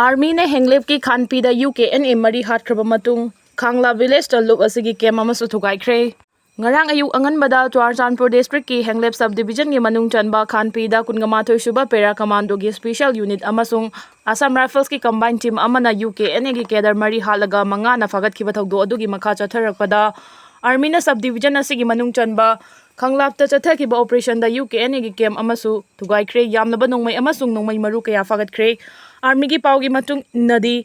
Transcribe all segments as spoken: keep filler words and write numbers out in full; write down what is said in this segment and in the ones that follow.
ꯑꯥꯔꯃꯤꯅ ꯍꯦꯡꯂꯦꯞꯀꯤ ꯈꯥꯟꯄꯤꯗ U K N A ꯃꯔꯤ ꯍꯥꯠꯈ꯭ꯔꯕ ꯃꯇꯨꯡ, ꯈꯥꯡꯂꯥ ꯚꯤꯂꯦꯖꯇ ꯂꯨꯞ ꯑꯁꯤꯒꯤ ꯀꯦꯝ ꯑꯃꯁꯨ ꯊꯨꯒꯥꯏꯈ꯭ꯔꯦ꯫ ꯉꯔꯥꯡ ꯑꯌꯨꯛ ꯑꯉꯟꯕꯗ ꯆꯨꯔꯥꯆꯥꯟꯄꯨꯔ ꯗꯤꯁꯇ꯭ꯔꯤꯛꯀꯤ ꯍꯦꯡꯂꯦꯞ ꯁꯕ ꯗꯤꯕꯤꯖꯟꯒꯤ ꯃꯅꯨꯡ ꯆꯟꯕ ꯈꯥꯟꯄꯤꯗ ꯀꯨꯟꯃꯥꯊꯣꯏ ꯁꯨꯕ ꯄꯦꯔꯥ ꯀꯃꯥꯟꯗꯣꯒꯤ ꯁ꯭ꯄꯦꯁꯤꯌꯦꯜ ꯌꯨꯅꯤꯠ ꯑꯃꯁꯨꯡ ꯑꯁꯥꯝ ꯔꯥꯏꯐꯜꯁꯀꯤ ꯀꯝꯕꯥꯏꯟ ꯇꯤꯝ ꯑꯃꯅ ꯌꯨ ꯀꯦ ꯑꯦꯟ ꯑꯦꯒꯤ ꯀꯦꯗꯔ ꯃꯔꯤ ꯍꯥꯠꯂꯒ ꯃꯉꯥꯅ ꯐꯥꯒꯠꯈꯤꯕ ꯊꯧꯗꯣꯛ ꯑꯗꯨꯒꯤ ꯃꯈꯥ ꯆꯠꯊꯔꯛꯄꯗ, ꯑꯥꯔꯃꯤꯅ ꯁꯕ ꯗꯤꯕꯤꯖꯟ ꯑꯁꯤꯒꯤ ꯃꯅꯨꯡ ꯆꯟꯕ ꯈꯪꯂꯥꯞꯇ ꯆꯠꯊꯈꯤꯕ ꯑꯣꯄꯔꯦꯁꯟꯗ ꯌꯨ ꯀꯦ ꯑꯦꯟ ꯑꯦꯒꯤ ꯀꯦꯝ ꯑꯃꯁꯨ ꯊꯨꯒꯥꯏꯈ꯭ꯔꯦ꯫ ꯌꯥꯝꯂꯕ ꯅꯣꯡꯃꯩ ꯑꯃꯁꯨꯡ ꯅꯣꯡꯃꯩ ꯃꯔꯨ ꯀꯌꯥ ꯐꯥꯒꯠꯈ꯭ꯔꯦ꯫ ꯑꯥꯔꯃꯤꯒꯤ ꯄꯥꯎꯒꯤ ꯃꯇꯨꯡ ꯏꯟꯅꯗꯤ,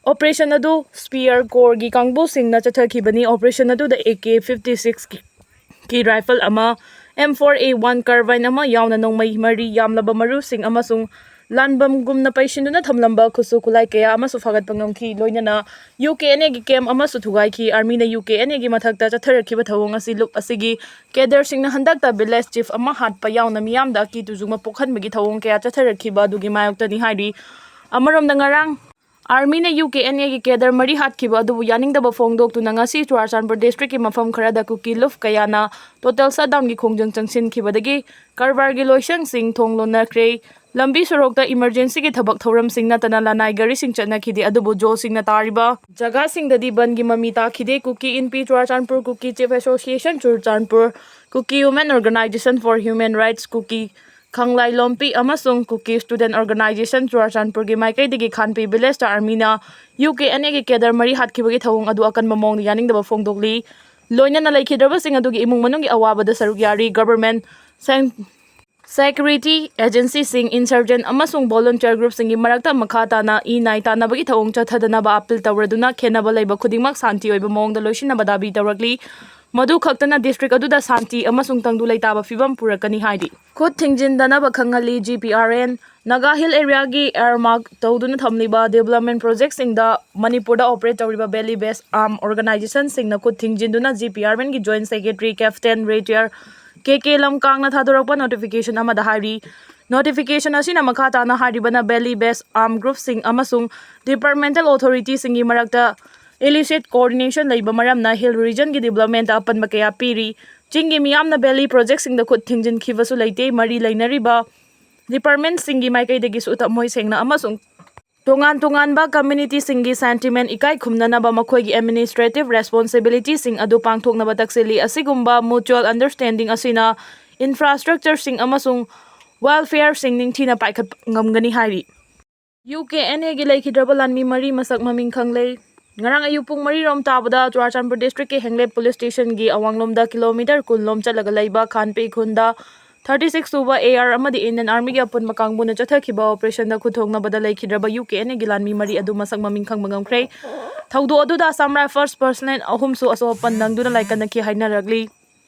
ꯑꯣꯄꯔꯦꯁꯟ ꯑꯗꯨ ꯁ꯭ꯄꯤꯌꯔ ꯀꯣꯔꯒꯤ ꯀꯥꯡꯕꯨꯁꯤꯡꯅ ꯆꯠꯊꯈꯤꯕꯅꯤ꯫ ꯑꯣꯄꯔꯦꯁꯟ ꯑꯗꯨꯗ ꯑꯦ ꯀꯦ ꯐꯤꯐꯇꯤ ꯁꯤꯛꯁ ꯀꯤ ꯔꯥꯏꯐꯜ ꯑꯃ, ꯑꯦꯝ ꯐꯣꯔ ꯑꯦ ꯋꯥꯟ ꯀꯥꯔꯕꯥꯏꯟ ꯑꯃ ꯌꯥꯎꯅ ꯅꯣꯡꯃꯩ ꯃꯔꯤ, ꯌꯥꯝꯂꯕ ꯃꯔꯨꯁꯤꯡ ꯑꯃꯁꯨꯡ ꯂꯥꯟꯕꯝꯒꯨꯝꯅ ꯄꯩꯁꯤꯟꯗꯨꯅ ꯊꯝꯂꯝꯕ ꯈꯨꯠꯁꯨ ꯈꯨꯠꯂꯥꯏ ꯀꯌꯥ ꯑꯃꯁꯨ ꯐꯥꯒꯠꯄ ꯉꯝꯈꯤ꯫ ꯂꯣꯏꯅꯅ ꯌꯨ ꯀꯦ ꯑꯦꯟ ꯑꯦꯒꯤ ꯀꯦꯝ ꯑꯃꯁꯨ ꯊꯨꯒꯥꯏꯈꯤ꯫ ꯑꯥꯔꯃꯤꯅ ꯌꯨ ꯀꯦ ꯑꯦꯟ ꯑꯦꯒꯤ ꯃꯊꯛꯇ ꯆꯠꯊꯔꯛꯈꯤꯕ ꯊꯧꯑꯣꯡ ꯑꯁꯤ ꯂꯨꯞ ꯑꯁꯤꯒꯤ ꯀꯦꯗꯔꯁꯤꯡꯅ ꯍꯟꯗꯛꯇ ꯚꯤꯂꯦꯖ ꯆꯤꯐ ꯑꯃ ꯍꯥꯠꯄ ꯌꯥꯎꯅ ꯃꯤꯌꯥꯝꯗ ꯑꯀꯤ ꯇꯨꯖꯨꯡꯕ ꯄꯣꯛꯍꯟꯕꯒꯤ ꯊꯧꯑꯣꯡ ꯀꯌꯥ ꯆꯠꯊꯔꯛꯈꯤꯕ ꯑꯗꯨꯒꯤ ꯃꯥꯌꯣꯛꯇꯅꯤ ꯍꯥꯏꯔꯤ꯫ ꯑꯃꯔꯣꯝꯗ, ꯉꯔꯥꯡ ꯑꯥꯔꯃꯤꯅ ꯌꯨ ꯀꯦ ꯑꯦꯟ ꯑꯦꯒꯤ ꯀꯦꯗꯔ ꯃꯔꯤ ꯍꯥꯠꯈꯤꯕ ꯑꯗꯨꯕꯨ ꯌꯥꯅꯤꯡꯗꯕ ꯐꯣꯡꯗꯣꯛꯇꯨꯅ ꯉꯁꯤ ꯆꯨꯔꯥꯆꯥꯟꯄꯨꯔ ꯗꯤꯁꯇ꯭ꯔꯤꯛꯀꯤ ꯃꯐꯝ ꯈꯔꯗ ꯀꯨꯀꯤ ꯂꯨꯞ ꯀꯌꯥꯅ ꯇꯣꯇꯦꯜ ꯁꯠꯗꯥꯎꯟꯒꯤ ꯈꯣꯡꯖꯪ ꯆꯪꯁꯤꯟꯈꯤꯕꯗꯒꯤ ꯀꯔꯕꯥꯔꯒꯤ ꯂꯣꯏꯁꯪꯁꯤꯡ ꯊꯣꯡ ꯂꯣꯟꯅꯈ꯭ꯔꯦ꯫ ꯂꯝꯕꯤ ꯁꯣꯔꯣꯛꯇ ꯏꯃꯔꯖꯦꯟꯁꯤꯒꯤ ꯊꯕꯛ ꯊꯧꯔꯝꯁꯤꯡ ꯅꯠꯇꯅ ꯂꯅꯥꯏ ꯒꯥꯔꯤꯁꯤꯡ ꯆꯠꯅꯈꯤꯗꯦ, ꯑꯗꯨꯕꯨ ꯖꯣꯁꯤꯡꯅ ꯇꯥꯔꯤꯕ ꯖꯒꯥꯁꯤꯡꯗꯗꯤ ꯕꯟꯒꯤ ꯃꯃꯤ ꯇꯥꯈꯤꯗꯦ꯫ Kuki Inpi Churachandpur, Kuki chief association Churachandpur, Kuki women organisation for human rights, Kuki Khanglai Lompi ꯑꯃꯁꯨꯡ ꯀꯨꯀꯤ ꯁ꯭ꯇꯨꯗꯦꯟꯠ ꯑꯣꯔꯒꯅꯥꯏꯖꯦꯁꯟ ꯆꯨꯔꯥꯆꯥꯟꯄꯨꯔꯒꯤ ꯃꯥꯏꯀꯩꯗꯒꯤ ꯈꯥꯟꯄꯤ ꯚꯤꯂꯦꯖꯇ ꯑꯥꯔꯃꯤꯅ ꯌꯨ ꯀꯦ ꯑꯦꯟ ꯑꯦꯒꯤ ꯀꯦꯗꯔ ꯃꯔꯤ ꯍꯥꯠꯈꯤꯕꯒꯤ ꯊꯧꯑꯣꯡ ꯑꯗꯨ ꯑꯀꯟꯕ ꯃꯑꯣꯡꯗ ꯌꯥꯅꯤꯡꯗꯕ ꯐꯣꯡꯗꯣꯛꯂꯤ꯫ ꯂꯣꯏꯅꯅ ꯂꯩꯈꯤꯗ꯭ꯔꯕꯁꯤꯡ ꯑꯗꯨꯒꯤ ꯏꯃꯨꯡ ꯃꯅꯨꯡꯒꯤ ꯑꯋꯥꯕꯗ ꯁꯔꯨꯛ ꯌꯥꯔꯤ꯫ ꯒꯚꯔꯟꯃꯦꯟꯠ, ꯁꯦꯟ-, ꯁꯦꯀ꯭ꯌꯨꯔꯤꯇꯤ ꯑꯦꯖꯦꯟꯁꯤꯁꯤꯡ, ꯏꯟꯁꯔꯖꯦꯟꯠ ꯑꯃꯁꯨꯡ ꯚꯣꯂꯨꯟꯇꯤꯌꯔ ꯒ꯭ꯔꯨꯞꯁꯤꯡꯒꯤ ꯃꯔꯛꯇ ꯃꯈꯥ ꯇꯥꯅ ꯏ ꯅꯥꯏ ꯇꯥꯟꯅꯕꯒꯤ ꯊꯧꯑꯣꯡ ꯆꯠꯊꯗꯅꯕ ꯑꯄꯤꯜ ꯇꯧꯔꯗꯨꯅ ꯈꯦꯟꯅꯕ ꯂꯩꯕ ꯈꯨꯗꯤꯡꯃꯛ ꯁꯥꯟꯇꯤ ꯑꯣꯏꯕ ꯃꯑꯣꯡꯗ ꯂꯣꯏꯁꯤꯟꯅꯕ ꯗꯥꯕꯤ ꯇꯧꯔꯛꯂꯤ꯫ ꯃꯗꯨ ꯈꯛꯇꯅ ꯗꯤꯁꯇ꯭ꯔꯤꯛ ꯑꯗꯨꯗ ꯁꯥꯟꯇꯤ ꯑꯃꯁꯨꯡ ꯇꯪꯗꯨ ꯂꯩꯇꯥꯕ ꯐꯤꯕꯝ ꯄꯨꯔꯛꯀꯅꯤ ꯍꯥꯏꯔꯤ꯫ ꯈꯨꯠ ꯊꯤꯡꯖꯤꯟꯗꯅꯕ ꯈꯪꯍꯜꯂꯤ꯫ G P R N, Naga hill ꯑꯦꯔꯤꯌꯥꯒꯤ ꯑꯦꯌꯔꯃꯥꯔꯛ ꯇꯧꯗꯨꯅ ꯊꯝꯂꯤꯕ ꯗꯤꯕꯦꯂꯞꯃꯦꯟꯠ ꯄ꯭ꯔꯣꯖꯦꯛꯁꯤꯡꯗ ꯃꯅꯤꯄꯨꯔꯗ ꯑꯣꯄꯔꯦꯠ ꯇꯧꯔꯤꯕ ꯚꯦꯂꯤ ꯕꯦꯁ ꯑꯥꯔꯝ ꯑꯣꯔꯒꯅꯥꯏꯖꯦꯁꯟꯁꯤꯡꯅ ꯈꯨꯠ ꯊꯤꯡꯖꯤꯟꯗꯨꯅ ꯖꯤ ꯄꯤ ꯑꯥꯔ ꯑꯦꯟꯒꯤ joint secretary captain retire K K ꯂꯝꯀꯥꯡꯅ ꯊꯥꯗꯣꯔꯛꯄ ꯅꯣꯇꯤꯐꯤꯀꯦꯁꯟ ꯑꯃꯗ ꯍꯥꯏꯔꯤ꯫ ꯅꯣꯇꯤꯐꯤꯀꯦꯁꯟ ꯑꯁꯤꯅ ꯃꯈꯥ ꯇꯥꯅ ꯍꯥꯏꯔꯤꯕꯅ ꯚꯦꯂꯤ ꯕꯦꯁ ꯑꯥꯔꯝ ꯒ꯭ꯔꯨꯞꯁꯤꯡ ꯑꯃꯁꯨꯡ ꯗꯤꯄꯥꯔꯠꯃꯦꯟꯇꯦꯜ ꯑꯣꯊꯣꯔꯤꯇꯤꯁꯤꯡꯒꯤ ꯃꯔꯛꯇ ꯏꯂꯤꯁꯤꯠ ꯀꯣꯑꯣꯔꯗꯤꯅꯦꯁꯟ ꯂꯩꯕ ꯃꯔꯝꯅ ꯍꯤꯜ ꯔꯤꯖꯟꯒꯤ ꯗꯤꯕꯦꯂꯞꯃꯦꯟꯇ ꯑꯄꯟꯕ ꯀꯌꯥ ꯄꯤꯔꯤ꯫ ꯆꯤꯡꯒꯤ ꯃꯤꯌꯥꯝꯅ ꯚꯦꯂꯤ ꯄ꯭ꯔꯣꯖꯦꯛꯁꯤꯡꯗ ꯈꯨꯠ ꯊꯤꯡꯖꯤꯟꯈꯤꯕꯁꯨ ꯂꯩꯇꯦ꯫ ꯃꯔꯤ ꯂꯩꯅꯔꯤꯕ ꯗꯤꯄꯥꯔꯠꯃꯦꯟꯠꯁꯤꯡꯒꯤ ꯃꯥꯏꯀꯩꯗꯒꯤꯁꯨ ꯊꯃꯣꯏ ꯁꯦꯡꯅ ꯑꯃꯁꯨꯡ ꯇꯣꯉꯥꯟ ꯇꯣꯉꯥꯟꯕ communityꯁꯤꯡꯒꯤ sentiment ꯏꯀꯥꯏ ꯈꯨꯝꯅꯅꯕ ꯃꯈꯣꯏꯒꯤ administrative responsibilityꯁꯤꯡ ꯑꯗꯨ ꯄꯥꯡꯊꯣꯛꯅꯕ ꯇꯛꯁꯤꯜꯂꯤ꯫ ꯑꯁꯤꯒꯨꯝꯕ mutual understanding ꯑꯁꯤꯅ infrastructureꯁꯤꯡ ꯑꯃꯁꯨꯡ welfareꯁꯤꯡ ꯅꯤꯡꯊꯤꯅ ꯄꯥꯏꯈꯠꯄ ꯉꯝꯒꯅꯤ ꯍꯥꯏꯔꯤ꯫ UKNAꯒꯤ ꯂꯩꯈꯤꯗ꯭ꯔꯕ ꯂꯥꯟꯃꯤ ꯃꯔꯤ ꯃꯁꯛ ꯃꯃꯤꯡ ꯈꯪꯂꯦ꯫ ꯉꯔꯥꯡ ꯑꯌꯨꯛ ꯄꯨꯡ ꯃꯔꯤ ꯔꯣꯝ ꯇꯥꯕꯗ ꯆꯨꯔꯥꯆꯥꯟꯄꯨꯔ districtꯀꯤ ꯍꯦꯡꯂꯦꯠ police stationꯒꯤ ꯑꯋꯥꯡꯂꯣꯝꯗ kilometre ꯀꯨꯟ ꯂꯣꯝ ꯆꯠꯂꯒ ꯂꯩꯕ ꯈꯥꯟꯄꯤ ꯈꯨꯟꯗ thirty six ꯁꯨꯕ AR ꯑꯃꯗꯤ Indian Armyꯒꯤ ꯑꯄꯨꯟꯕ ꯀꯥꯡꯕꯨꯅ ꯆꯠꯊꯈꯤꯕ operationꯗ ꯈꯨꯠꯊꯣꯛꯅꯕꯗ ꯂꯩꯈꯤꯗ꯭ꯔꯕ UKNAꯒꯤ ꯂꯥꯟꯃꯤ ꯃꯔꯤ ꯑꯗꯨ ꯃꯁꯛ ꯃꯃꯤꯡ ꯈꯪꯕ ꯉꯝꯈ꯭ꯔꯦ꯫ ꯊꯧꯗꯣꯛ ꯑꯗꯨꯗ Assam Rifles personnel ꯑꯍꯨꯝꯁꯨ ꯑꯁꯣꯛ ꯑꯄꯟ ꯅꯪꯗꯨꯅ ꯂꯥꯏꯀꯠꯅꯈꯤ ꯍꯥꯏꯅꯔꯛꯂꯤ꯫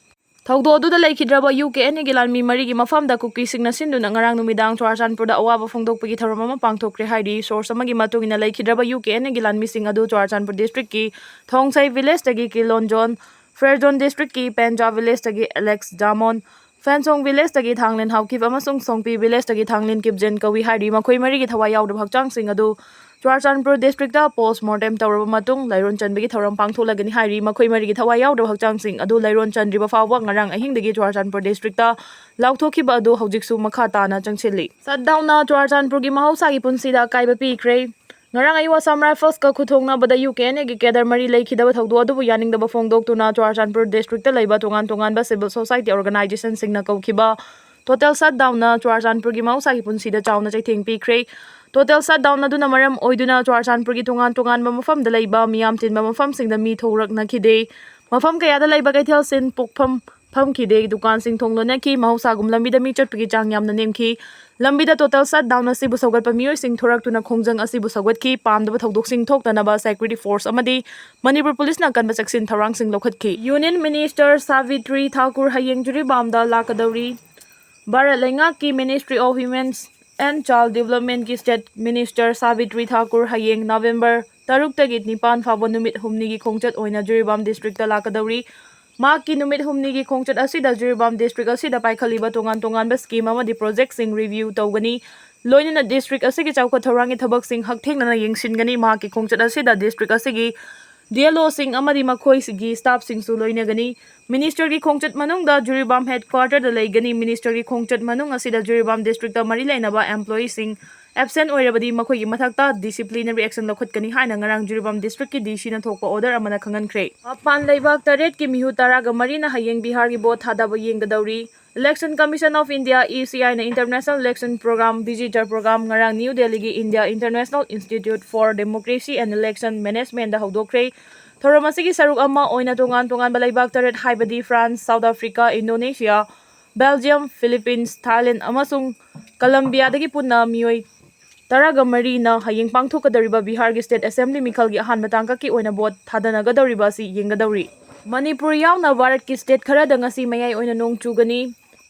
ꯊꯧꯗꯣꯛ ꯑꯗꯨꯗ ꯂꯩꯈꯤꯗ꯭ꯔꯕ UKNAꯒꯤ ꯂꯥꯟꯃꯤ ꯃꯔꯤꯒꯤ ꯃꯐꯝꯗ ꯀꯨꯀꯤꯁꯤꯡꯅ ꯁꯤꯟꯗꯨꯅ ꯉꯔꯥꯡ ꯅꯨꯃꯤꯗꯥꯡ ꯆꯨꯔꯥꯆꯥꯟꯄꯨꯔꯗ ꯑꯋꯥꯕ ꯐꯣꯡꯗꯣꯛꯄꯒꯤ ꯊꯧꯔꯝ ꯑꯃ ꯄꯥꯡꯊꯣꯛꯈ꯭ꯔꯦ ꯍꯥꯏꯔꯤ꯫ Source ꯑꯃꯒꯤ ꯃꯇꯨꯡ ꯏꯟꯅ, ꯂꯩꯈꯤꯗ꯭ꯔꯕ UKNAꯒꯤ ꯂꯥꯟꯃꯤꯁꯤꯡ ꯑꯗꯨ ꯆꯨꯔꯥꯆꯥꯟꯄꯨꯔ districtꯀꯤ ꯊꯣꯡꯁꯩ villageꯇꯒꯤ ꯀꯤꯂꯣꯟ ꯖꯣꯟ, ꯐ꯭ꯔꯦꯖꯣꯟ districtꯀꯤ ꯄꯦꯟꯖꯥ villageꯇꯒꯤ ꯑꯦꯂꯦꯛꯁ ꯖꯥꯃꯣꯟ, ꯐꯦꯟꯁꯣꯡ villageꯇꯒꯤ ꯊꯥꯡꯂꯦꯟ ꯍꯥꯎꯀꯤꯞ ꯑꯃꯁꯨꯡ ꯁꯣꯡꯄꯤ villageꯇꯒꯤ ꯊꯥꯡꯂꯦꯟ ꯀꯤꯞꯖꯦꯟ ꯀꯧꯏ ꯍꯥꯏꯔꯤ꯫ ꯃꯈꯣꯏ ꯃꯔꯤꯒꯤ ꯊꯋꯥꯏ ꯌꯥꯎꯗꯕ ꯍꯛꯆꯥꯡꯁꯤꯡ ꯑꯗꯨ ꯆꯨꯔꯥꯆꯥꯟꯄꯨꯔ districtꯇ post mortem ꯇꯧꯔꯕ ꯃꯇꯨꯡ ꯂꯥꯏꯔꯣꯟ ꯆꯟꯕꯒꯤ ꯊꯧꯔꯝ ꯄꯥꯡꯊꯣꯛꯂꯒꯅꯤ ꯍꯥꯏꯔꯤ꯫ ꯃꯈꯣꯏ ꯃꯔꯤꯒꯤ ꯊꯋꯥꯏ ꯌꯥꯎꯗꯕ ꯍꯛꯆꯥꯡꯁꯤꯡ ꯑꯗꯨ ꯂꯥꯏꯔꯣꯟ ꯆꯟꯗ꯭ꯔꯤꯕ ꯐꯥꯎꯕ ꯉꯔꯥꯡ ꯑꯍꯤꯡꯗꯒꯤ ꯆꯨꯔꯥꯆꯥꯟꯄꯨꯔ districtꯇ ꯂꯥꯎꯊꯣꯛꯈꯤꯕ ꯑꯗꯨ ꯍꯧꯖꯤꯛꯁꯨ ꯃꯈꯥ ꯇꯥꯅ ꯆꯪꯁꯤꯜꯂꯤ꯫ Shutdownꯅ ꯆꯨꯔꯥꯆꯥꯟꯄꯨꯔꯒꯤ ꯃꯍꯧꯁꯥꯒꯤ ꯄꯨꯟꯁꯤꯗ ꯑꯀꯥꯏꯕ ꯄꯤꯈ꯭ꯔꯦ꯫ ꯉꯔꯥꯡ ꯑꯌꯨꯛ Assam Riflesꯀ ꯈꯨꯠꯊꯣꯛꯅꯕꯗ UKNAꯒꯤ cadre ꯃꯔꯤ ꯂꯩꯈꯤꯗꯕ ꯊꯧꯗꯣꯛ ꯑꯗꯨꯕꯨ ꯌꯥꯅꯤꯡꯗꯕ ꯐꯣꯡꯗꯣꯛꯇꯨꯅ ꯆꯨꯔꯥꯆꯥꯟꯄꯨꯔ districtꯇ ꯂꯩꯕ ꯇꯣꯉꯥꯟ ꯇꯣꯉꯥꯟꯕ civil society organizationꯁꯤꯡꯅ ꯀꯧꯈꯤꯕ total shutdownꯅ ꯆꯨꯔꯥꯆꯥꯟꯄꯨꯔꯒꯤ ꯃꯍꯧꯁꯥꯒꯤ ꯄꯨꯟꯁꯤꯗ ꯆꯥꯎꯅ ꯆꯩꯊꯦꯡ ꯄꯤꯈ꯭ꯔꯦ꯫ Total shutdown ꯑꯗꯨꯅ ꯃꯔꯝ ꯑꯣꯏꯗꯨꯅ ꯆꯨꯔꯥꯆꯥꯟꯄꯨꯔꯒꯤ ꯇꯣꯉꯥꯟ ꯇꯣꯉꯥꯟꯕ ꯃꯐꯝꯗ ꯂꯩꯕ ꯃꯤꯌꯥꯝ ꯇꯤꯟꯕ ꯃꯐꯝꯁꯤꯡꯗ ꯃꯤ ꯊꯣꯔꯛꯅꯈꯤꯗꯦ꯫ ꯃꯐꯝ ꯀꯌꯥꯗ ꯂꯩꯕ ꯀꯩꯊꯦꯜꯁꯤꯡ ꯄꯣꯛꯐꯝ ꯐꯝꯈꯤꯗꯦ꯫ ꯗꯨꯀꯥꯟꯁꯤꯡ ꯊꯣꯡ ꯂꯣꯟꯅꯈꯤ꯫ ꯃꯍꯧꯁꯥꯒꯨꯝ ꯂꯝꯕꯤꯗ ꯃꯤ ꯆꯠꯄꯒꯤ ꯆꯥꯡ ꯌꯥꯝꯅ ꯅꯦꯝꯈꯤ꯫ ꯂꯝꯕꯤꯗ total shutdown ꯑꯁꯤꯕꯨ ꯁꯧꯒꯠꯄ ꯃꯤꯑꯣꯏꯁꯤꯡ ꯊꯣꯔꯛꯇꯨꯅ ꯈꯣꯡꯖꯪ ꯑꯁꯤꯕꯨ ꯁꯧꯒꯠꯈꯤ꯫ ꯄꯥꯝꯗꯕ ꯊꯧꯗꯣꯛꯁꯤꯡ ꯊꯣꯛꯇꯅꯕ security force ꯑꯃꯗꯤ ꯃꯅꯤꯄꯨꯔ ꯄꯨꯂꯤꯁꯅ ꯑꯀꯟꯕ ꯆꯦꯛꯁꯤꯟ ꯊꯧꯔꯥꯡꯁꯤꯡ ꯂꯧꯈꯠꯈꯤ꯫ Union Minister ꯁꯥꯕꯤꯇ꯭ꯔꯤ ꯊꯥꯀꯨꯔ ꯍꯌꯦꯡ ꯖꯤꯔꯤꯕꯥꯝꯗ ꯂꯥꯛꯀꯗꯧꯔꯤ꯫ ꯚꯥꯔꯠ ꯂꯩꯉꯥꯛꯀꯤ Ministry of Women and Child Developmentꯀꯤ State Minister Savitri Thakur ꯍꯌꯦꯡ November ꯇꯔꯨꯛꯇꯒꯤ ꯅꯤꯄꯥꯟ ꯐꯥꯎꯕ ꯅꯨꯃꯤꯠ ꯍꯨꯝꯅꯤꯒꯤ ꯈꯣꯡꯆꯠ ꯑꯣꯏꯅ ꯖꯤꯔꯤꯕꯥꯝ districtꯇ ꯂꯥꯛꯀꯗꯧꯔꯤ꯫ ꯃꯍꯥꯛꯀꯤ ꯅꯨꯃꯤꯠ ꯍꯨꯝꯅꯤꯒꯤ ꯈꯣꯡꯆꯠ ꯑꯁꯤꯗ ꯖꯤꯔꯤꯕꯥꯝ district ꯑꯁꯤꯗ ꯄꯥꯏꯈꯠꯂꯤꯕ ꯇꯣꯉꯥꯟ ꯇꯣꯉꯥꯟꯕ scheme ꯑꯃꯗꯤ projectꯁꯤꯡ review ꯇꯧꯒꯅꯤ꯫ ꯂꯣꯏꯅꯅ district ꯑꯁꯤꯒꯤ ꯆꯥꯎꯈꯠ ꯊꯧꯔꯥꯡꯒꯤ ꯊꯕꯛꯁꯤꯡ ꯍꯛꯊꯦꯡꯅꯅ ꯌꯦꯡꯁꯤꯟꯒꯅꯤ꯫ ꯃꯍꯥꯛꯀꯤ ꯈꯣꯡꯆꯠ ꯑꯁꯤꯗ district ꯑꯁꯤꯒꯤ DLOꯁꯤꯡ ꯑꯃꯗꯤ ꯃꯈꯣꯏꯒꯤ staffꯁꯤꯡꯁꯨ ꯂꯣꯏꯅꯒꯅꯤ꯫ Ministerꯒꯤ ꯈꯣꯡꯆꯠ ꯃꯅꯨꯡꯗ ꯖꯤꯔꯤꯕꯥꯝ headquarterꯗ ꯂꯩꯒꯅꯤ꯫ Ministerꯒꯤ ꯈꯣꯡꯆꯠ ꯃꯅꯨꯡ ꯑꯁꯤꯗ ꯖꯤꯔꯤꯕꯥꯝ districtꯇ ꯃꯔꯤ ꯂꯩꯅꯕ employeeꯁꯤꯡ ꯑꯦꯕꯁꯦꯟ ꯑꯣꯏꯔꯕꯗꯤ ꯃꯈꯣꯏꯒꯤ ꯃꯊꯛꯇ ꯗꯤꯁꯤꯄ꯭ꯂꯤꯅꯔꯤ ꯑꯦꯛꯁꯟ ꯂꯧꯈꯠꯀꯅꯤ ꯍꯥꯏꯅ ꯉꯔꯥꯡ ꯖꯤꯔꯤꯕꯥꯝ ꯗꯤꯁꯇ꯭ꯔꯤꯛꯀꯤ ꯗꯤ ꯁꯤꯅ ꯊꯣꯛꯄ ꯑꯣꯔꯗꯔ ꯑꯃꯅ ꯈꯪꯍꯟꯈ꯭ꯔꯦ꯫ ꯃꯄꯥꯟ ꯂꯩꯕꯥꯛ ꯇꯔꯦꯠꯀꯤ ꯃꯤꯍꯨꯠ ꯇꯔꯥꯒ ꯃꯔꯤꯅ ꯍꯌꯦꯡ ꯕꯤꯍꯥꯔꯒꯤ ꯚꯣꯠ ꯊꯥꯗꯕ ꯌꯦꯡꯒꯗꯧꯔꯤ꯫ Election Commission of India, E C I, ꯅ International Election Program, Visitor Program ꯉꯔꯥꯡ ꯅ꯭ꯌꯨ ꯗꯦꯜꯂꯤꯒꯤ India International Institute for Democracy and Election Management ꯗ ꯍꯧꯗꯣꯛꯈ꯭ꯔꯦ꯫ ꯊꯧꯔꯝ ꯑꯁꯤꯒꯤ ꯁꯔꯨꯛ ꯑꯃ ꯑꯣꯏꯅ ꯇꯣꯉꯥꯟ ꯇꯣꯉꯥꯟꯕ ꯂꯩꯕꯥꯛ ꯇꯔꯦꯠ, ꯍꯥꯏꯕꯗꯤ France, South Africa, Indonesia, Belgium, Philippines, Thailand ꯑꯃꯁꯨꯡ ꯀꯂꯝꯕꯤꯌꯥꯗꯒꯤ ꯄꯨꯟꯅ ꯃꯤꯑꯣꯏ ꯇꯔꯥꯒ ꯃꯔꯤꯅ ꯍꯌꯦꯡ ꯄꯥꯡꯊꯣꯛꯀꯗꯧꯔꯤꯕ ꯕꯤꯍꯥꯔꯒꯤ ꯁ꯭ꯇꯦꯠ ꯑꯦꯁꯦꯝꯕ꯭ꯂꯤ ꯃꯤꯈꯜꯒꯤ ꯑꯍꯥꯟꯕ ꯇꯥꯡꯀꯛꯀꯤ ꯑꯣꯏꯅ ꯚꯣꯠ ꯊꯥꯗꯅꯒꯗꯧꯔꯤꯕ ꯑꯁꯤ ꯌꯦꯡꯒꯗꯧꯔꯤ꯫ ꯃꯅꯤꯄꯨꯔ ꯌꯥꯎꯅ ꯚꯥꯔꯠꯀꯤ ꯁ꯭ꯇꯦꯠ ꯈꯔꯗ ꯉꯁꯤ ꯃꯌꯥꯏ ꯑꯣꯏꯅ ꯅꯣꯡ ꯆꯨꯒꯅꯤ꯫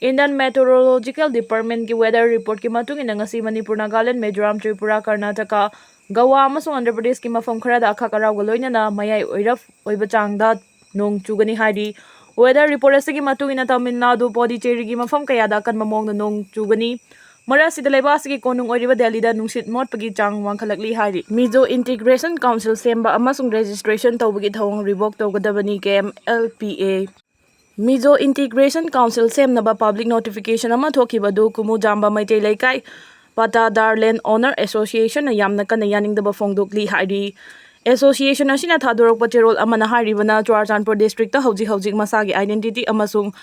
Indian Meteorological Department ꯀꯤ weather report ꯀꯤ ꯃꯇꯨꯡ ꯏꯟꯅ ꯉꯁꯤ ꯃꯅꯤꯄꯨꯔ, ꯅꯥꯒꯥꯂꯦꯟ, ꯃꯤꯖꯣꯔꯥꯝ, ꯇ꯭ꯔꯤꯄꯨꯔꯥ, ꯀꯔꯅꯥꯇꯀꯥ, ꯒꯋꯥ ꯑꯃꯁꯨꯡ ꯑꯟꯙ꯭ꯔ ꯄ꯭ꯔꯗꯦꯁꯀꯤ ꯃꯐꯝ ꯈꯔꯗ ꯑꯈꯥꯛ ꯑꯔꯥꯎꯒ ꯂꯣꯏꯅꯅ ꯃꯌꯥꯏ ꯑꯣꯏꯔꯞ ꯑꯣꯏꯕ ꯆꯥꯡꯗ ꯅꯣꯡ ꯆꯨꯒꯅꯤ ꯍꯥꯏꯔꯤ꯫ Weather report ꯑꯁꯤꯒꯤ ꯃꯇꯨꯡ ꯏꯟꯅ ꯇꯥꯃꯤꯜ ꯅꯥꯗꯨ, ꯄꯣꯗꯤꯆꯦꯔꯤꯒꯤ ꯃꯐꯝ ꯀꯌꯥꯗ ꯑꯀꯟꯕ ꯃꯑꯣꯡꯗ ꯅꯣꯡ ꯆꯨꯒꯅꯤ꯫ ꯃꯔꯛ ꯑꯁꯤꯗ ꯂꯩꯕꯥꯛ ꯑꯁꯤꯒꯤ ꯀꯣꯅꯨꯡ ꯑꯣꯏꯔꯤꯕ ꯗꯦꯜꯂꯤꯗ ꯅꯨꯡꯁꯤꯠ ꯃꯣꯠꯄꯒꯤ ꯆꯥꯡ ꯋꯥꯡꯈꯠꯂꯛꯂꯤ ꯍꯥꯏꯔꯤ꯫ Mizo Integration Council ꯁꯦꯝꯕ ꯑꯃꯁꯨꯡ registration ꯇꯧꯕꯒꯤ ꯊꯧꯑꯣꯡ revoke ꯇꯧꯒꯗꯕꯅꯤ, K M L P A꯫ Mizo Integration Council ꯁꯦꯝꯅꯕ public notification ꯑꯃ ꯊꯣꯛꯈꯤꯕꯗꯨ ꯀꯨꯃꯨꯖꯥꯝꯕ ꯃꯩꯇꯩ ꯂꯩꯀꯥꯏ Pattadar Land Owner Association ꯅ ꯌꯥꯝꯅ ꯀꯟꯅ ꯌꯥꯅꯤꯡꯗꯕ ꯐꯣꯡꯗꯣꯛꯂꯤ ꯍꯥꯏꯔꯤ꯫ Association ꯑꯁꯤꯅ ꯊꯥꯗꯣꯔꯛꯄ ꯆꯦꯔꯣꯜ ꯑꯃꯅ ꯍꯥꯏꯔꯤꯕꯅ, ꯆꯨꯔꯥꯆꯥꯟꯄꯨꯔ district ꯇ ꯍꯧꯖꯤꯛ ꯍꯧꯖꯤꯛ ꯃꯁꯥꯒꯤ identity ꯑꯃꯁꯨꯡ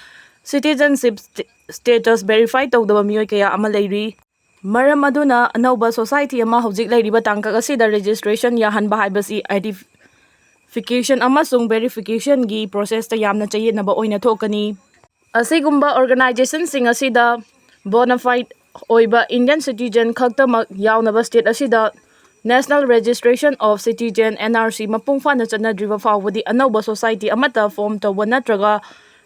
citizenship st-, status verify ꯇꯧꯗꯕ ꯃꯤꯑꯣꯏ ꯀꯌꯥ ꯑꯃ ꯂꯩꯔꯤ꯫ ꯃꯔꯝ ꯑꯗꯨꯅ ꯑꯅꯧꯕ society ꯑꯃ ꯍꯧꯖꯤꯛ ꯂꯩꯔꯤꯕ ꯇꯥꯡꯀꯛ ꯑꯁꯤꯗ registration ꯌꯥꯍꯟꯕ ꯍꯥꯏꯕꯁꯤ identification ꯑꯃꯁꯨꯡ verification ꯒꯤ process ꯇ ꯌꯥꯝꯅ ꯆꯌꯦꯠꯅꯕ ꯑꯣꯏꯅ ꯊꯣꯛꯀꯅꯤ꯫ ꯑꯁꯤꯒꯨꯝꯕ organization ꯁꯤꯡ ꯑꯁꯤꯗ bona fide ꯑꯣꯏꯕ Indian citizen ꯈꯛꯇꯃꯛ ꯌꯥꯎꯅꯕ state ꯑꯁꯤꯗ National Registration of Citizen, N R C, ꯃꯄꯨꯡ ꯐꯥꯅ ꯆꯠꯅꯗ꯭ꯔꯤꯕ ꯐꯥꯎꯕꯗꯤ ꯑꯅꯧꯕ society ꯑꯃꯠꯇ form ꯇꯧꯕ ꯅꯠꯇ꯭ꯔꯒ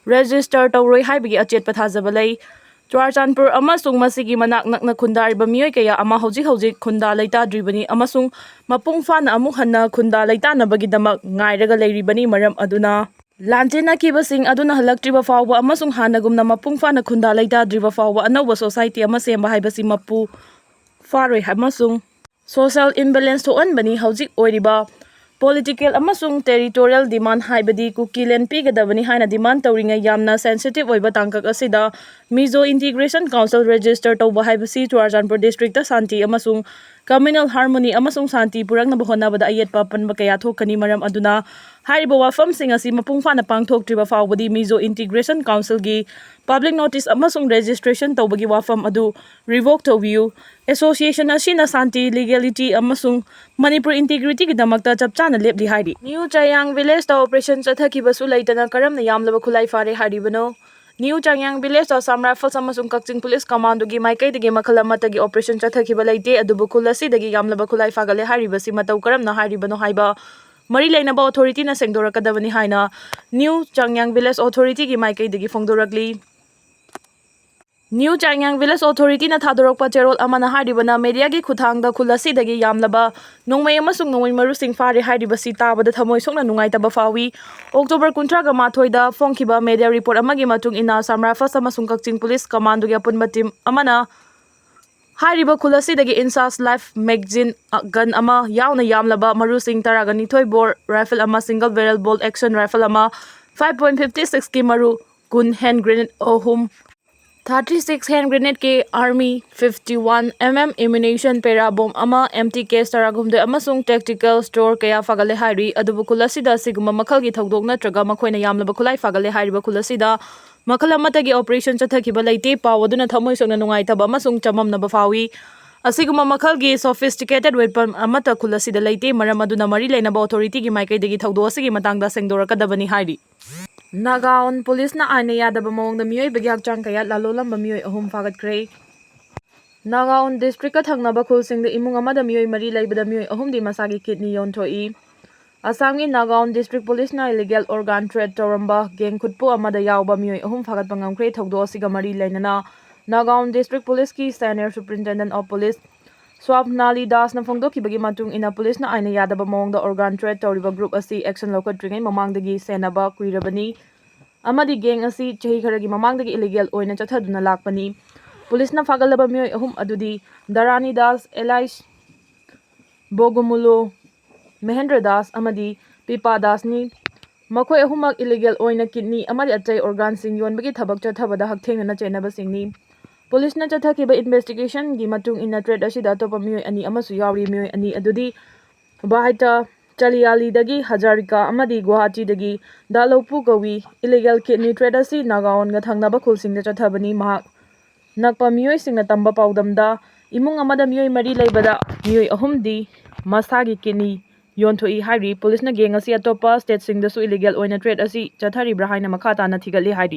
register ꯇꯧꯔꯣꯏ ꯍꯥꯏꯕꯒꯤ ꯑꯆꯦꯠꯄ ꯊꯥꯖꯕ ꯂꯩ꯫ ꯆꯨꯔꯥꯆꯥꯟꯄꯨꯔ ꯑꯃꯁꯨꯡ ꯃꯁꯤꯒꯤ ꯃꯅꯥꯛ ꯅꯛꯅ ꯈꯨꯟꯗꯥꯔꯤꯕ ꯃꯤꯑꯣꯏ ꯀꯌꯥ ꯑꯃ ꯍꯧꯖꯤꯛ ꯍꯧꯖꯤꯛ ꯈꯨꯟꯗꯥ ꯂꯩꯇꯥꯗ꯭ꯔꯤꯕꯅꯤ ꯑꯃꯁꯨꯡ ꯃꯄꯨꯡ ꯐꯥꯅ ꯑꯃꯨꯛ ꯍꯟꯅ ꯈꯨꯟꯗꯥ ꯂꯩꯇꯥꯅꯕꯒꯤꯗꯃꯛ ꯉꯥꯏꯔꯒ ꯂꯩꯔꯤꯕꯅꯤ꯫ ꯃꯔꯝ ꯑꯗꯨꯅ ꯂꯥꯟꯖꯦꯟꯅꯈꯤꯕꯁꯤꯡ ꯑꯗꯨꯅ ꯍꯜꯂꯛꯇ꯭ꯔꯤꯕ ꯐꯥꯎꯕ ꯑꯃꯁꯨꯡ ꯍꯥꯟꯅꯒꯨꯝꯅ ꯃꯄꯨꯡ ꯐꯥꯅ ꯈꯨꯟꯗꯥ ꯂꯩꯇꯥꯗ꯭ꯔꯤꯕ ꯐꯥꯎꯕ ꯑꯅꯧꯕ society ꯑꯃ ꯁꯦꯝꯕ ꯍꯥꯏꯕꯁꯤ ꯃꯄꯨ ꯐꯥꯔꯣꯏ ꯑꯃꯁꯨꯡ social imbalance ꯊꯣꯛꯍꯟꯕꯅꯤ꯫ ꯍꯧꯖꯤꯛ ꯑꯣꯏꯔꯤꯕ Political ꯑꯃꯁꯨꯡ territorial demand, ꯍꯥꯏꯕꯗꯤ ꯀꯨꯀꯤꯂꯦꯟ ꯄꯤꯒꯗꯕꯅꯤ ꯍꯥꯏꯅ demand ꯇꯧꯔꯤꯉꯩ ꯌꯥꯝꯅ sensitive ꯑꯣꯏꯕ ꯇꯥꯡꯀꯛ ꯑꯁꯤꯗ Mizo Integration Council register ꯇꯧꯕ ꯍꯥꯏꯕꯁꯤ ꯆꯨꯔꯥꯆꯥꯟꯄꯨꯔ district ꯇ ꯁꯥꯟꯇꯤ ꯑꯃꯁꯨꯡ communal harmony ꯑꯃꯁꯨꯡ ꯁꯥꯟꯇꯤ ꯄꯨꯔꯛꯅꯕ ꯍꯣꯠꯅꯕꯗ ꯑꯌꯦꯠꯄ ꯑꯄꯟꯕ ꯀꯌꯥ ꯊꯣꯛꯀꯅꯤ꯫ ꯃꯔꯝ ꯑꯗꯨꯅ ꯍꯥꯏꯔꯤꯕ ꯋꯥꯐꯝꯁꯤꯡ ꯑꯁꯤ ꯃꯄꯨꯡ ꯐꯥꯅ ꯄꯥꯡꯊꯣꯛꯇ꯭ꯔꯤꯕ ꯐꯥꯎꯕꯗꯤ Mizo Integration Council ꯒꯤ public notice ꯑꯃꯁꯨꯡ registration ꯇꯧꯕꯒꯤ ꯋꯥꯐꯝ ꯑꯗꯨ revoke ꯇꯧꯕꯤꯌꯨ꯫ Association ꯑꯁꯤꯅ ꯁꯥꯟꯇꯤ, legality ꯑꯃꯁꯨꯡ ꯃꯅꯤꯄꯨꯔ integrity ꯒꯤꯗꯃꯛꯇ ꯆꯞ ꯆꯥꯅ ꯂꯦꯞꯂꯤ ꯍꯥꯏꯔꯤ꯫ New Chayang Village ꯇ operation ꯆꯠꯊꯈꯤꯕꯁꯨ ꯂꯩꯇꯅ ꯀꯔꯝꯅ ꯌꯥꯝꯂꯕ ꯈꯨꯠꯂꯥꯏ ꯐꯥꯔꯦ ꯍꯥꯏꯔꯤꯕꯅꯣ? New Chayang Village ꯇ Assam Rifles ꯑꯃꯁꯨꯡ ꯀꯛꯆꯤꯡ Police Commando ꯒꯤ ꯃꯥꯏꯀꯩꯗꯒꯤ ꯃꯈꯜ ꯑꯃꯠꯇꯒꯤ operation ꯆꯠꯊꯈꯤꯕ ꯂꯩꯇꯦ, ꯑꯗꯨꯕꯨ ꯈꯨꯜ ꯑꯁꯤꯗꯒꯤ ꯌꯥꯝꯂꯕ ꯈꯨꯠꯂꯥꯏ ꯐꯥꯒꯠꯂꯦ ꯍꯥꯏꯔꯤꯕꯁꯤ ꯃꯇꯧ ꯀꯔꯝꯅ ꯍꯥꯏꯔꯤꯕꯅꯣ ꯍꯥꯏꯕ ꯃꯔꯤ ꯂꯩꯅꯕ authority ꯅ ꯁꯦꯡꯗꯣꯔꯛꯀꯗꯕꯅꯤ ꯍꯥꯏꯅ New Chayang Village Authority ꯒꯤ ꯃꯥꯏꯀꯩꯗꯒꯤ ꯐꯣꯡꯗꯣꯔꯛꯂꯤ꯫ New Chayang Village Authority ꯅ ꯊꯥꯗꯣꯔꯛꯄ ꯆꯦꯔꯣꯜ ꯑꯃꯅ ꯍꯥꯏꯔꯤꯕꯅ media ꯒꯤ ꯈꯨꯠꯊꯥꯡꯗ ꯈꯨꯜ ꯑꯁꯤꯗꯒꯤ ꯌꯥꯝꯂꯕ ꯅꯣꯡꯃꯩ ꯑꯃꯁꯨꯡ ꯅꯣꯡꯃꯩ ꯃꯔꯨꯁꯤꯡ ꯐꯥꯔꯦ ꯍꯥꯏꯔꯤꯕꯁꯤ ꯇꯥꯕꯗ ꯊꯃꯣꯏ ꯁꯣꯛꯅ ꯅꯨꯡꯉꯥꯏꯇꯕ ꯐꯥꯎꯏ꯫ October ꯀꯨꯟꯊ꯭ꯔꯥꯒ ꯃꯥꯊꯣꯏꯗ ꯐꯣꯡꯈꯤꯕ media report ꯑꯃꯒꯤ ꯃꯇꯨꯡ ꯏꯟꯅ, Assam Rifles ꯑꯃꯁꯨꯡ ꯀꯛꯆꯤꯡ Police Commando ꯒꯤ ꯑꯄꯨꯟꯕ team ꯑꯃꯅ ꯍꯥꯏꯔꯤꯕ ꯈꯨꯜ ꯑꯁꯤꯗꯒꯤ INSAS live magazine, gun ꯑꯃ ꯌꯥꯎꯅ ꯌꯥꯝꯂꯕ ꯃꯔꯨꯁꯤꯡ ꯇꯔꯥꯒ ꯅꯤꯊꯣꯏ bore rifle ꯑꯃ, single barrel bolt action rifle ꯑꯃ, five point fifty six ꯀꯤ ꯃꯔꯨ ꯀꯨꯟ, hand grenade ꯑꯍꯨꯝ, thirty six hand grenade ꯀꯤ army, fifty one M M ammunition, para bomb ꯑꯃ, empty case ꯇꯔꯥꯍꯨꯝꯗꯣꯏ ꯑꯃꯁꯨꯡ tactical store ꯀꯌꯥ ꯐꯥꯒꯠꯂꯦ ꯍꯥꯏꯔꯤ꯫ ꯑꯗꯨꯕꯨ ꯈꯨꯜ ꯑꯁꯤꯗ ꯑꯁꯤꯒꯨꯝꯕ ꯃꯈꯜꯒꯤ ꯊꯧꯗꯣꯛ ꯅꯠꯇ꯭ꯔꯒ ꯃꯈꯣꯏꯅ ꯌꯥꯝꯂꯕ ꯈꯨꯠꯂꯥꯏ ꯐꯥꯒꯠꯂꯦ ꯍꯥꯏꯔꯤꯕ ꯈꯨꯜ ꯑꯁꯤꯗ ꯃꯈꯜ ꯑꯃꯠꯇꯒꯤ operation ꯆꯠꯊꯈꯤꯕ ꯂꯩꯇꯦ꯫ ꯄꯥꯎ ꯑꯗꯨꯅ ꯊꯃꯣꯏ ꯁꯣꯛꯅ ꯅꯨꯡꯉꯥꯏꯇꯕ ꯑꯃꯁꯨꯡ ꯆꯃꯝꯅꯕ ꯐꯥꯎꯏ꯫ ꯑꯁꯤꯒꯨꯝꯕ ꯃꯈꯜꯒꯤ sophisticated weapon ꯑꯃꯠꯇ ꯈꯨꯜ ꯑꯁꯤꯗ ꯂꯩꯇꯦ꯫ ꯃꯔꯝ ꯑꯗꯨꯅ ꯃꯔꯤ ꯂꯩꯅꯕ authority ꯒꯤ ꯃꯥꯏꯀꯩꯗꯒꯤ ꯊꯧꯗꯣꯛ ꯑꯁꯤꯒꯤ ꯃꯇꯥꯡꯗ ꯁꯦꯡꯗꯣꯔꯛꯀꯗꯕꯅꯤ ꯍꯥꯏꯔꯤ꯫ Nagaon Police ꯅ ꯑꯥꯏꯟꯅ ꯌꯥꯗꯕ ꯃꯑꯣꯡꯗ ꯃꯤꯑꯣꯏꯕꯒꯤ ꯍꯛꯆꯥꯡ ꯀꯌꯥꯠ ꯂꯥꯂꯣꯜꯂꯝꯕ ꯃꯤꯑꯣꯏ ꯑꯍꯨꯝ ꯐꯥꯒꯠꯈ꯭ꯔꯦ꯫ Nagaon district ꯀ ꯊꯪꯅꯕ ꯈꯨꯜꯁꯤꯡꯗ ꯏꯃꯨꯡ ꯑꯃꯗ ꯃꯤꯑꯣꯏ ꯃꯔꯤ ꯂꯩꯕꯗ ꯃꯤꯑꯣꯏ ꯑꯍꯨꯝꯗꯤ ꯃꯁꯥꯒꯤ kidney ꯌꯣꯟꯊꯣꯛꯏ꯫ ꯑꯁꯥꯝꯒꯤ Nagaon District Police ꯅ illegal organ trade ꯇꯧꯔꯝꯕ gang ꯈꯨꯠꯄꯨ ꯑꯃꯗ ꯌꯥꯎꯕ ꯃꯤꯑꯣꯏ ꯑꯍꯨꯝ ꯐꯥꯒꯠꯄ ꯉꯝꯈ꯭ꯔꯦ꯫ ꯊꯧꯗꯣꯛ ꯑꯁꯤꯒ ꯃꯔꯤ ꯂꯩꯅꯅ Nagaon District Police ꯀꯤ Senior Superintendent of Police ꯁ꯭ꯋꯥꯞꯅꯥꯂꯤ ꯗꯥꯁꯅ ꯐꯣꯡꯗꯣꯛꯈꯤꯕꯒꯤ ꯃꯇꯨꯡ ꯏꯟꯅ, ꯄꯨꯂꯤꯁꯅ ꯑꯥꯏꯟꯅ ꯌꯥꯗꯕ ꯃꯑꯣꯡꯗ organ trade ꯇꯧꯔꯤꯕ group ꯑꯁꯤ action ꯂꯧꯈꯠꯇ꯭ꯔꯤꯉꯩ ꯃꯃꯥꯡꯗꯒꯤ ꯁꯦꯟꯅꯕ ꯀꯨꯏꯔꯕꯅꯤ ꯑꯃꯗꯤ gang ꯑꯁꯤ ꯆꯍꯤ ꯈꯔꯒꯤ ꯃꯃꯥꯡꯗꯒꯤ illegal ꯑꯣꯏꯅ ꯆꯠꯊꯗꯨꯅ ꯂꯥꯛꯄꯅꯤ꯫ ꯄꯨꯂꯤꯁꯅ ꯐꯥꯒꯠꯂꯕ ꯃꯤꯑꯣꯏ ꯑꯍꯨꯝ ꯑꯗꯨꯗꯤ ꯙꯔꯥꯅꯤ ꯗꯥꯁ, ꯑꯦꯂꯥꯏꯁ ꯕꯣꯒꯨꯃꯨꯂꯨ, ꯃꯍꯦꯟꯗ꯭ꯔ ꯗꯥꯁ ꯑꯃꯗꯤ ꯄꯤꯄꯥ ꯗꯥꯁꯅꯤ꯫ ꯃꯈꯣꯏ ꯑꯍꯨꯝꯃꯛ ꯏꯂꯤꯒꯦꯜ ꯑꯣꯏꯅ ꯀꯤꯗꯅꯤ ꯑꯃꯗꯤ ꯑꯇꯩ ꯑꯣꯔꯒꯥꯟꯁꯤꯡ ꯌꯣꯟꯕꯒꯤ ꯊꯕꯛ ꯆꯠꯊꯕꯗ ꯍꯛꯊꯦꯡꯅꯅ ꯆꯦꯟꯅꯕꯁꯤꯡꯅꯤ꯫ ꯄꯨꯂꯤꯁꯅ ꯆꯠꯊꯈꯤꯕ ꯏꯟꯚꯦꯁꯇꯤꯒꯦꯁꯟꯒꯤ ꯃꯇꯨꯡ ꯏꯟꯅ ꯇ꯭ꯔꯦꯠ ꯑꯁꯤꯗ ꯑꯇꯣꯞꯄ ꯃꯤꯑꯣꯏ ꯑꯅꯤ ꯑꯃꯁꯨ ꯌꯥꯎꯔꯤ꯫ ꯃꯤꯑꯣꯏ ꯑꯅꯤ ꯑꯗꯨꯗꯤ ꯚꯥꯍꯤꯇꯥ ꯆꯂꯤꯌꯥꯂꯤꯗꯒꯤ ꯍꯖꯥꯔꯤꯀꯥ ꯑꯃꯗꯤ ꯒꯨꯋꯥꯍꯥꯇꯤꯗꯒꯤ ꯗꯥꯂꯧꯄꯨ ꯀꯧꯏ꯫ ꯏꯂꯤꯒꯦꯜ ꯀꯤꯗꯅꯤ ꯇ꯭ꯔꯦꯠ ꯑꯁꯤ ꯅꯥꯒꯥꯑꯣꯟꯒ ꯊꯪꯅꯕ ꯈꯨꯜꯁꯤꯡꯗ ꯆꯠꯊꯕꯅꯤ꯫ ꯃꯍꯥꯛ ꯅꯛꯄ ꯃꯤꯑꯣꯏꯁꯤꯡꯅ ꯇꯝꯕ ꯄꯥꯎꯗꯝꯗ ꯏꯃꯨꯡ ꯑꯃꯗ ꯃꯤꯑꯣꯏ ꯃꯔꯤ ꯂꯩꯕꯗ ꯃꯤꯑꯣꯏ ꯑꯍꯨꯝꯗꯤ ꯃꯁꯥꯒꯤ ꯀꯤꯗꯅꯤ ꯌꯣꯟꯊꯣꯛꯏ ꯍꯥꯏꯔꯤ꯫ ꯄꯨꯂꯤꯁꯅ ꯒꯦꯡ ꯑꯁꯤ ꯑꯇꯣꯞꯄ ꯁ꯭ꯇꯦꯠꯁꯤꯡꯗꯁꯨ ꯏꯂꯤꯒꯦꯜ ꯑꯣꯏꯅ ꯇ꯭ꯔꯦꯠ ꯑꯁꯤ ꯆꯠꯊꯔꯤꯕ꯭ꯔꯥ ꯍꯥꯏꯅ ꯃꯈꯥ ꯇꯥꯅ ꯊꯤꯒꯠꯂꯤ ꯍꯥꯏꯔꯤ꯫